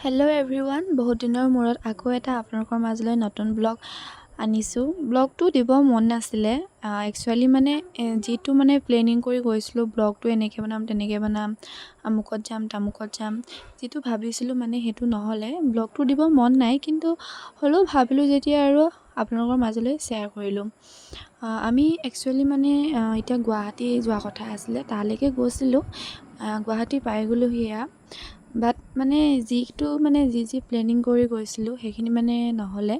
Hello' everyone, বহুত দিনৰ মূৰত আকৌ এটা আপোনালোকৰ মাজলৈ নতুন ব্লগ আনিছোঁ। ব্লগটো দিব মন নাছিলে একচুৱেলি। মানে যিটো মানে প্লেনিং কৰি গৈছিলোঁ, ব্লগটো এনেকৈ বনাম, তেনেকৈ বনাম, আমুকত যাম, তামুকত যাম, যিটো ভাবিছিলোঁ মানে সেইটো নহ'লে। ব্লগটো দিব মন নাই, কিন্তু হ'লেও ভাবিলোঁ যেতিয়া আৰু আপোনালোকৰ মাজলৈ শ্বেয়াৰ কৰিলোঁ। আমি একচুৱেলি মানে এতিয়া গুৱাহাটী যোৱা কথা আছিলে, তালৈকে গৈছিলোঁ। গুৱাহাটী পাই গ'লোহি এয়া, বাট মানে যিটো মানে যি যি প্লেনিং কৰি গৈছিলোঁ, সেইখিনি মানে নহ'লে।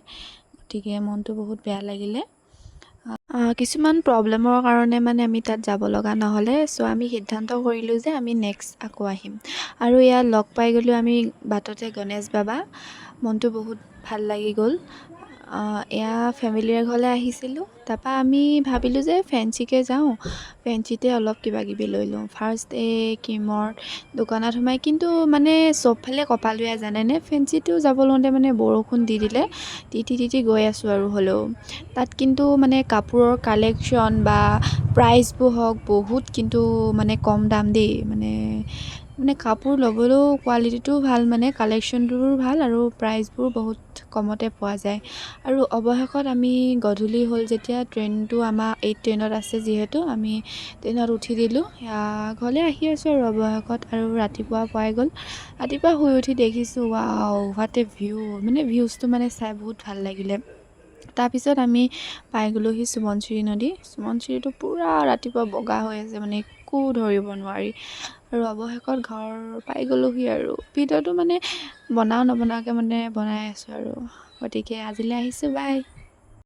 গতিকে মনটো বহুত বেয়া লাগিলে। কিছুমান প্ৰব্লেমৰ কাৰণে মানে আমি তাত যাব লগা নহ'লে। চ' আমি সিদ্ধান্ত কৰিলোঁ যে আমি নেক্সট আকৌ আহিম। আৰু ইয়াত লগ পাই গ'লোঁ আমি বাটতে গণেশ বাবা, মনটো বহুত ভাল লাগি গ'ল। এয়া ফেমিলিৰ ঘৰলৈ আহিছিলোঁ। তাৰপৰা আমি ভাবিলোঁ যে ফেঞ্চিকে যাওঁ, ফেঞ্চিতে অলপ কিবা কিবি লৈ লওঁ। ফাৰ্ষ্ট এই ক্ৰীমৰ দোকানত সোমাই কিন্তু মানে চবফালে কপাল বেয়া, জানেনে? ফেঞ্চিটো যাব লওঁতে মানে বৰষুণ দি দিলে। তিতি তিতি গৈ আছোঁ আৰু হ'লেও তাত কিন্তু মানে কাপোৰৰ কালেকশ্যন বা প্ৰাইচবোৰ হওক, বহুত কিন্তু মানে কম দাম দেই। মানে মানে কাপোৰ ল'বলৈও কোৱালিটিটোও ভাল, মানে কালেকশ্যনটোও ভাল আৰু প্ৰাইচবোৰ বহুত কমতে পোৱা যায়। আৰু অৱশেষত আমি গধূলি হ'ল যেতিয়া, ট্ৰেইনটো আমাৰ 8:10ত আছে যিহেতু, আমি ট্ৰেইনত উঠি দিলোঁ। ঘৰলৈ আহি আছোঁ আৰু অৱশেষত আৰু ৰাতিপুৱা পাই গ'ল। ৰাতিপুৱা শুই উঠি দেখিছোঁ, ৱাও, what a view! মানে ভিউজটো মানে চাই বহুত ভাল লাগিলে। তাৰপিছত আমি পাই গ'লোহি সোৱণশিৰি নদী। সোৱণশিৰিটো পূৰা ৰাতিপুৱা বগা হৈ আছে, মানে একো ধৰিব নোৱাৰি। আৰু অৱশেষত ঘৰ পাই গ'লোহি আৰু ভিডিঅ'টো মানে বনাওঁ নবনাওকৈ মানে বনাই আছোঁ আৰু। গতিকে আজিলৈ আহিছোঁ, বাই।